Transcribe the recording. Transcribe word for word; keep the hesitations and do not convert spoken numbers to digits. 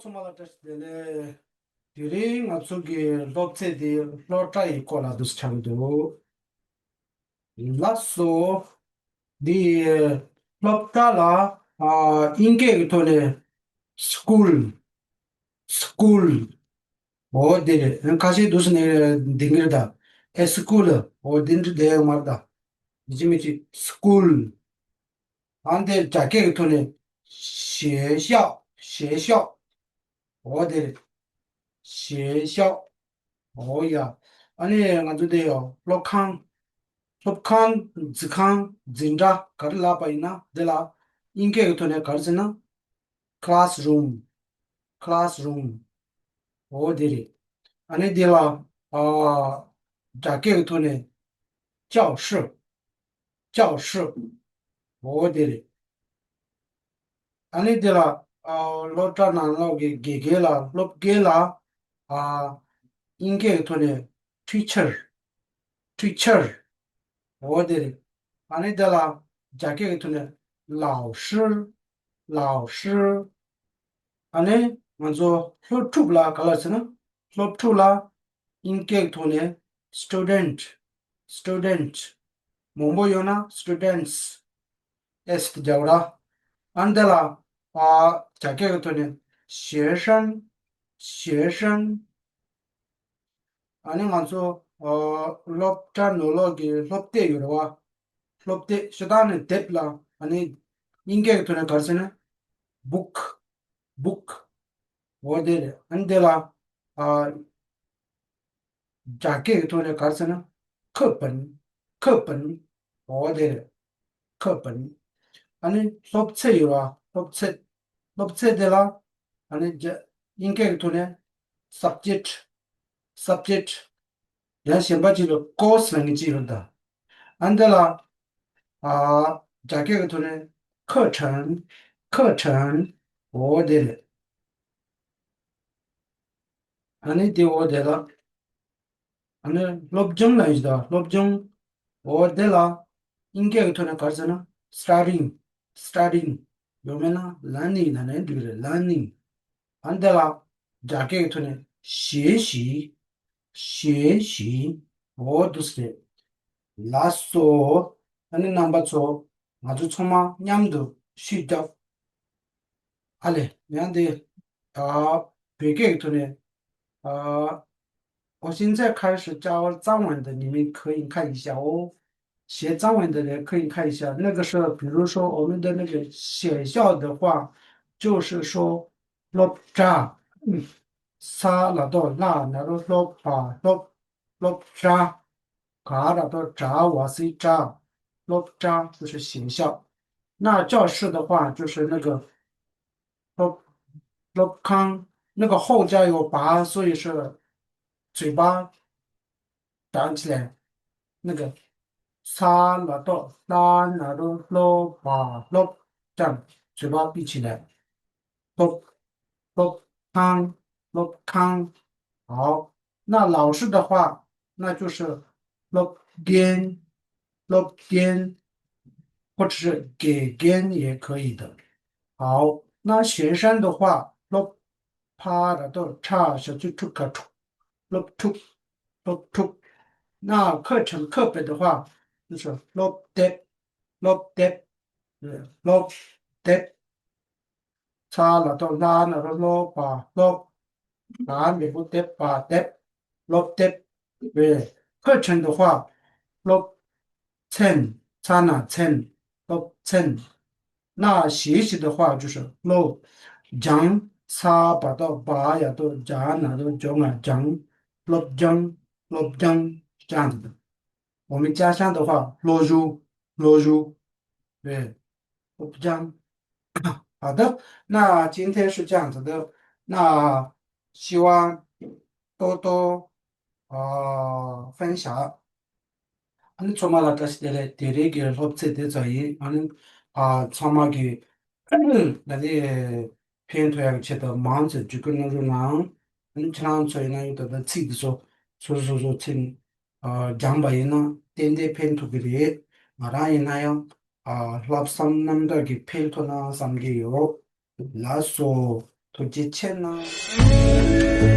ཚང་མ་ལ་བཀྲ་ཤིས་བདེ་ལེགས། དེ་རིང་ང་ཚོ་གི་སློབ་ཚན་དེ་སློབ་གྲྭ་ཡི་སྐོར་ལ་འདུག་སེ་ཆགས་ཀྱི་འདུག་ལགས་སོ། འདི་སློབ་གྲྭ་ལ་ཨ་དབྱིན་སྐད་ཀྱི་ཐོག་ནས་school, school འོ་དེ་རེད། ཁ་ཤས་འདུག་སེ་ནས་འདི་འདྲ་ད་ཨེ་school འོ་དེ་འདྲ་བསྡད་ཡོད་མ་རེད་ད། ཡིན་གཅིག་མིན་གཅིག་school ཨ་འདི་རྒྱ་སྐད་ཀྱི་ཐོག་ནས་学校, 学校འོ་དེ་རེད། 学校འོ་ཡ། ཨ་ནི་ང་ཚོ་འདི་ཡོད་སློབ་ཁང་། སློབ་ཁང་། འཛིན་ཁང་། འཛིན་གྲྭ་ག་རེ་ལབ་པ་ཡིན་ན་འདི་ལ་དབྱིན་སྐད་ཀྱི་ཐོག་ནས་ག་རེ་ཟེར་ན། classroom, classroom འོ་དེ་རེད། ཨ་ནི་འདི་ལ་ཨ་རྒྱ་སྐད་ཀྱི་ཐོག་ནས་教室, 教室འོ་དེ་རེད། ཨ་ནི་འདི་ལ་ཨ་སློབ་གྲྭ་ནང་ལོགས་ཀྱི་དགེ་རྒན་ལ་སློབ་དགེ་ལ་ཨ་དབྱིན་སྐད་ཀྱི་ཐོག་ནས་teacher, teacher འོ་དེ་རེད། ཨ་ནི་འདི་ལ་རྒྱ་སྐད་ཀྱི་ཐོག་ནས་老师, 老师ཨ་ནི་ང་ཚོ་སློབ་ཕྲུག་ལ་ག་ལ་ཟེར་ན། སློབ་ཕྲུག་ལ་དབྱིན་སྐད་ཀྱི་ཐོག་ནས་student, student མང་པོ་ཡོད་ན་students, s དེ་རྒྱག་ར། ཨ་འདི་ལ་ཨ་རྒྱ་སྐད་ཀྱི་ཐོག་ནས་学生, 学生ཨ་ནི་ང་ཚོ་ཨ་སློབ་གྲྭ་ནང་ལོགས་ཀྱི་སློབ་དེབ་ཡོད་རེད་བ། སློབ་དེབ་ཞེ་དྲག་ནི་དེབ་ལ་ཨ་ནི་དབྱིན་སྐད་ཀྱི་ཐོག་ནས་ག་རེ་ཟེར་ན། book, book འོ་དེ་རེད། ཨ་ནི་དེ་ལ་ཨ་རྒྱ་སྐད་ཀྱི་ཐོག་ནས་ག་རེ་ཟེར་ན། 课本, 课本འོ་དེ་རེད། 课本ཨ་ནི་སློབ་ཚན་ཡོད་རེད་བ། སློབ་ཚན། སློབ་ཚན་དེ་ལ་ཨ་ནི་རྒྱ་དབྱིན་སྐད་ཀྱི་ཐོག་ནས་subject, subject ཡང་གཞན་པ་ཅིག་ལ་course ལབ་མཁན་ཅིག་ཡོད་ད། ཨ་འདི་ལ་ཨ་རྒྱ་སྐད་ཀྱི་ཐོག་ནས་课程, 课程འོ་དེ་རེད། ཨ་ནི་དེ་འོ་དེ་ལ་ཨ་ནི་སློབ་སྦྱོང་ལབ་ཡོད་ད། སློབ་སྦྱོང་འོ་དེ་ལ་དབྱིན་སྐད་ཀྱི་ཐོག་ནས་ག་རེ་ཟེར་ན། studying, studying ཡང་མིན་ན་learning ལབ་ནའི་འགྲིག་རེད། learning ཨ་འདི་ལ་རྒྱ་སྐད་ཀྱི་ཐོག་ནས་学习, 学习འོ་འདུག་སེ་རེད། ལགས་སོ། ཨ་ནི་རྣམ་པ་ཚོ་ང་ཚོ་ཚང་མ་མཉམ་དུ་ཤུགས་རྒྱབ། ཨ་ལེ། ཡང་འདི་ཨ་བོད་སྐད་ཀྱི་ཐོག་ནས་ཨ 我现在开始教藏文的，你们可以看一下哦。学藏文的人可以看一下，那个是，比如说我们的那个学校的话，就是说 སློབ་གྲྭ། ས་ལ་དོ་ལ་ན་རོ་སློབ་པ་སློབ། སློབ་གྲྭ། ག་ལ་དོ་གྲ་ཝ་སི་གྲྭ། སློབ་གྲྭ就是学校。那教室的话就是那个 སློབ། སློབ་ཁང་། 那个后加有 པ，所以是嘴巴张起来。那个 ས་ལ་དོ་ལ་ན་རོ་སློབ་པ་སློབ། 这样嘴巴闭起来。 སློབ། སློབ་ཁང་། སློབ་ཁང་། 好，那老师的话，那就是 སློབ་རྒན། སློབ་རྒན། 或者是 དགེ་རྒན也可以的。 好，那学生的话， སློབ། ཕ་ར་དོ་ཕྲ་ཞབས་ཀྱུ་ཕྲུ་ག་ཕྲུག་སློབ་ཕྲུག་སློབ་ཕྲུག 那课程课本的话，就是 སློབ་དེབ། སློབ་དེབ། 呃，སློབ་དེབ། ཚ་ལ་དོ་ལྷ་ན་རོ་སློབ་པ་སློབ། ག་འབྲས་བུ་དེབ་པ་དེབ། སློབ་དེབ། 对，课程的话， སློབ་ཚན། ཚ་ན་ཚན། སློབ་ཚན། 那学习的话就是 སློབ། སྦྱང་། ས་བ་དོ་བ་ཡ་དོ་སྦྱ་ན་དོ་སྦྱོ་ང་སྦྱང་། སློབ་སྦྱང་། སློབ་སྦྱང་སྦྱང་དོ། 我们家乡的话， སློབ་ཞུ། སློབ་ཞུ། 对，སློབ་སྦྱང་། 好的，那今天是这样子的，那希望多多呃分享。 ཨ་ནི་ཚང་མ་ལ་བཀྲ་ཤིས་བདེ་ལེགས། དེ་རིང་གི་སློབ་ཚན་དེ་ཙམ་ཡིན། ཨ་ནི་ཨ་ཚང་མ་གི་ད་ལྟའི་ཕན་ཐོགས་ཡག་གི་ཆེད་དུ་མང་ཙམ་བརྒྱུད་སྐུར་གནང་རོགས་གནང་། ཨ་ནི་ཁྱེད་རང་ཚོ་ཡིན་ན་ཡང་ད་ལྟ་ཚིག་འདི་ཚོ་སོ་སོ་སོ་སོ་ཚིག་ཨ་སྦྱངས་པ་ཡིན་ན་ཏན་ཏན་ཕན་ཐོགས་ཀྱི་རེད། ང་རང་ཡིན་ན་ཡང་ཨ་ལྷག་བསམ་རྣམ་དག་གིས་ཕན་ཐོགས་ན་བསམ་གྱི་ཡོད། ལགས་སོ། ཐུགས་རྗེ་ཆེ་གནང་།